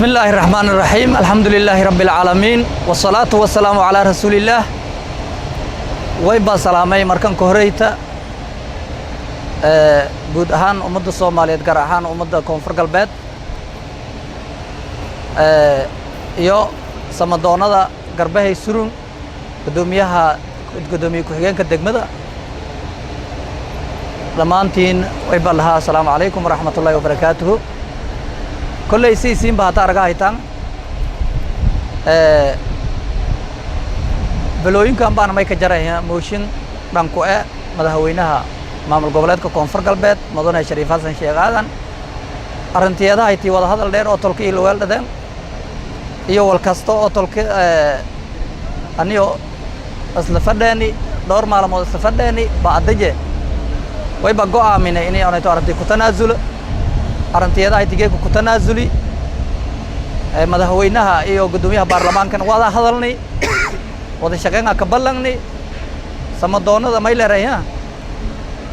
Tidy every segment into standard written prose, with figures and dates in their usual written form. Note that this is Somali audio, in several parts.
بسم الله الرحمن الرحيم، الحمد لله رب العالمين، والصلاة والسلام على رسول الله. Wayba salaamay markan ka horeyta guud ahaan ummadda Soomaaliyeed, gaar ahaan ummadda Koonfur Galbeed iyo samadoonada garbahay surun, guddoomiyaha, guddoomiye ku-xigeenka degmada, dhammaantiin wayba lahaa asalaamu calaykum waraxmat ullahi wabarakaatuhu. Kolley siisiinba hadda arga haytaan, balooyinkan baana may ka jaraya mooshin dhanku e madaxweynaha maamul goboleedka Koonfur Galbeed, mudane Shariif Xasan Sheekh Aadan. Arrintiyeedahay tii wada hadal dheer oo tolka iyo laweel dhadeen iyo wal kasta oo tolka aniyo isla fadheeni, dhowr maalmood isla fadheeni ba addaje wayba go'aaminay inay onayto arrintii ku tanaasulo. Arrintiyeedahay tigeeka ku tanaasuli, madaxweynaha iyo guddoomiyaha baarlamaankana wada hadalnay, wada shaqeynga ka ballanni. Samadoonada may leeraya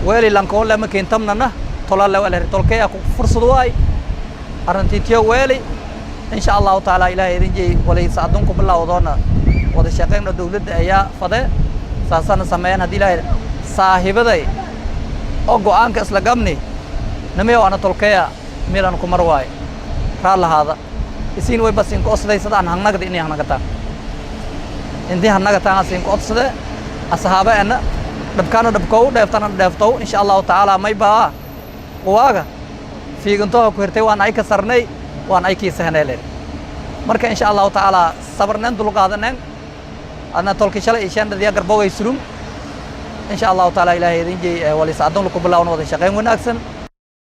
weeli lankoole ma keentamnana tolale weleri tolkeya ku fursad waay arrintii tiyo weeli. Insha Allahu tacaala, Ilaahay idin jey walay saadun ku bilowdoona wada shaqeynna dowladda ayaa fade saasana sameeyaan. Haddii Ilaahay saahibaday oo go'aanka isla gabni namayo ana tolkeya milan ku mar waay raal lahaada isiin way basin ku osdaysadaan hangnagda inay hanagataan intii hanagataan asin ku odsade asxaaba ena dhabkaana dhabkow dheeftana dheeftow. Insha Allahu tacaala, may baa quwaaga fiigantoha ku hirtay waan ay ka sarnay waan ay kiisahaneelen. Marka insha Allahu tacaala sabarneen dulqaadaneen adna tolki shalay ishaan dhadiya garboway surum. Insha Allahu tacaala, Ilaahay idin jey walisa addoon laku bilaawna wada shaqayn wanaagsan.